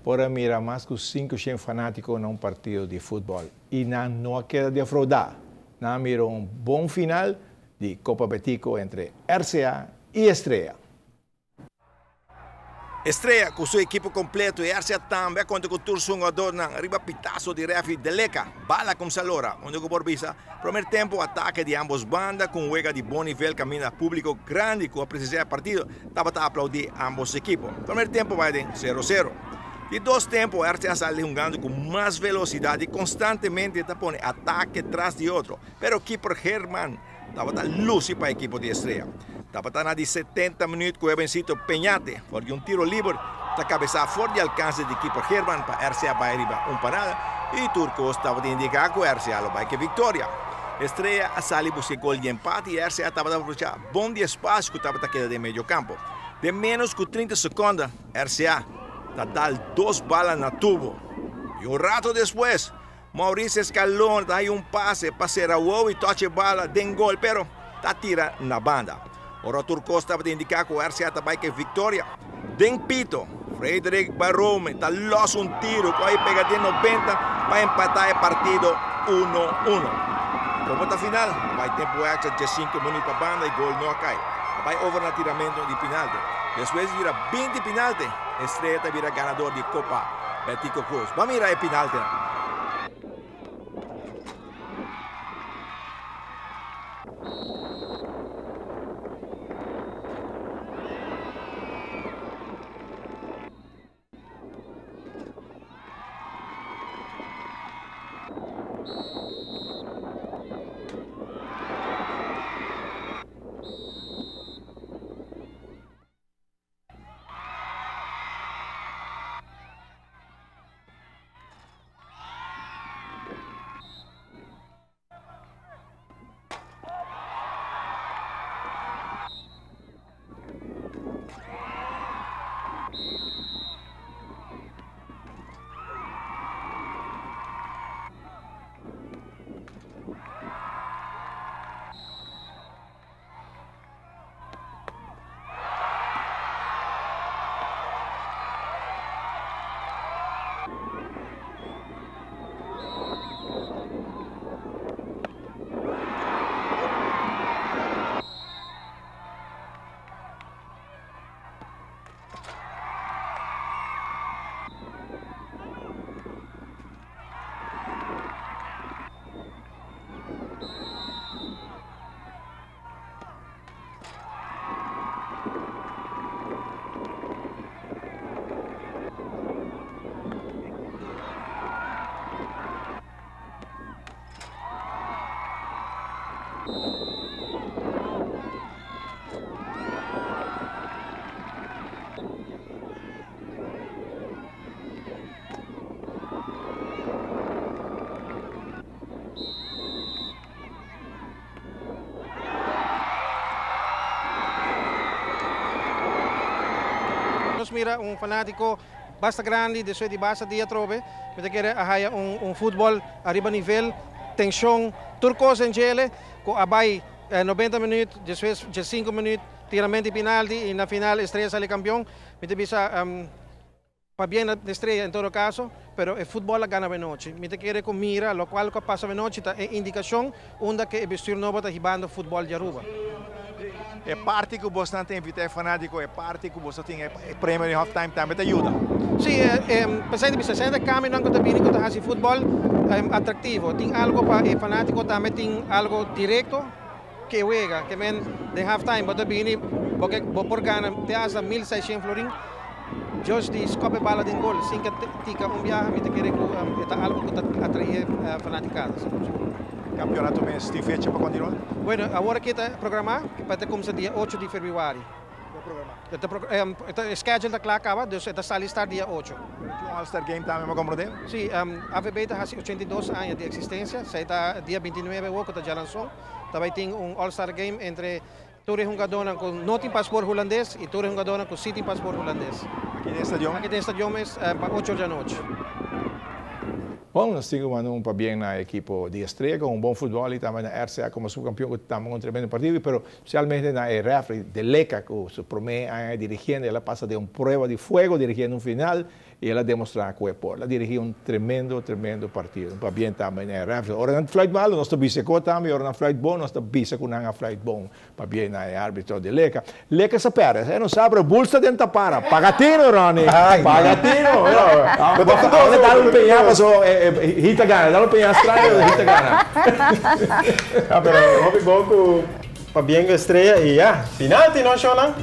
Por a mira mas ku 500 fanátiko na un partido di futbòl i nan no a keda defroudá. Nan a mira un bon final di Kopa Betico entre RCA i Estrella. Estrella ku su ekipo kompleto i RCA tambe a konta ku tur su hungadornan riba pitaso di rèfri Deleka. Bala kumsa lora, unda ku por bisa promer tempu atake di ambos banda ku un wega di bon nivel kaminda públiko grandi ku a presensiá e partido tabata aplaudí ambos ekipo. Promer tempu bai den sero sero. Di dos tempu RCA sali hungando ku mas velosidat i konstantemente ta pone atake tras di otro, pero kiper Herman tabata lusi pa ekipo di Estrella. Tabata na di 70 minuut ku Ebencito Peñate for di un tiro liber ta kabesá for di alkanse di kiper Herman pa RCA bai riba un pa nada i tur kos tabata indiká ku RCA lo bai ku e viktoria. Estrella a sali buska e gol di empate i RCA tabata aprovechá bon di espasio ku tabata keda den medio kampo. Den ménos ku 30 sekonda RCA ta dal dos bala na tubo. I un rato despues Maurice Escalona ta haña un pase pa sera wowo i tocha e bala den gol pero ta tira na banda. Ora tur kos tabata indiká ku RCA ta bai ku e viktoria. Den pito, Frederick Barome ta los un tiro ku a pega den 90 pa empatá e partido 1-1. Komo ta final, bai tempu èkstra 15 minüt pa banda i gol no a kai. A bai over na tiramentu di pinalte. Despues di tira 20 pinalte, Estrella ta bira ganador di Kopa Betico Croes. Ban mira e pinaltenan. Nos mira un fanátiko basta grandi despues di basta dia atrobe. Mi ta kere a haya un futbòl ariba nivel, tenshon, tur kos den djele ku a bai 90 minüt, despues 15 minüt tiramento di pinalti i na final Estrella sali kampion. Mi ta bisa pabien na Estrella en todo kaso, pero e futbòl a gana awenochi. Mi ta kere ku mira lokual ku a pasa awenochi ta e indikashon unda ku e bestuur nobo ta hibando futbòl di Aruba. E parti ku bosnan ta invitá e fanátiko, e parti ku boso tin e premio di half time tambe ta yuda. Sí, p'esei ta bisa, esei ta kambionan ku ta bini ku ta hasi futbòl atraktivo. Tin algu pa e fanátiko tambe tin algu direkto ku e wega. Ke men den half time bo ta bini bo ke bo por gana te hasta 1600 florin just di skòp e bala den gol sin ke tika un biaha. Mi ta kere ku e ta algu ku ta atraé fanatikada. Campeonato mes tin fecha pa continua? Bueno, awor aki ta programá pa ta kumsa dia 8 di februari. E schedule ta kla kaba, dus e ta sali start dia 8. Tin un All-Star Game tambe, mi a komprendé? Sí, AVB ta hasi 82 aña di eksistensia, esei ta dia 29 awor ku ta djalanson. Ta bai tin un All-Star Game entre tur e hungadónan ku no tin pasport hulandes i tur e hungadónan ku sí tin pasport hulandes. Aki den e stadion? Aki den e stadion mes pa 8 or di anochi. Bon, nos tin un pabien na ekipo di Estrella ku un bon futbòl i tambe na RCA komo supkampeon ku tambe un tremendo partido, pero spesialmente na e referee De Leca ku su promé aña dirigiendo, el a pasa den un prueba di fuego dirigiendo un final i el a demostrá ku e por. El a dirigí un tremendo, tremendo partido. Un pabien tambe na e referee. Ora nan fluit malu, nos ta bisa ku tambe, ora nan fluit bon, nos ta bisa ku nan a fluit bon. Pabien na e árbitro De Leca. Leca sa pèrdè, e no sa, pero Bulls ta den tapara. Paga tino, Ronnie. Paga tino. Awor dal un peña paso Heat a gana. Dal un peña straño, Heat a gana. Ah, pero hopi bon ku pabien ku Estrella i ya, penalti no, Shona?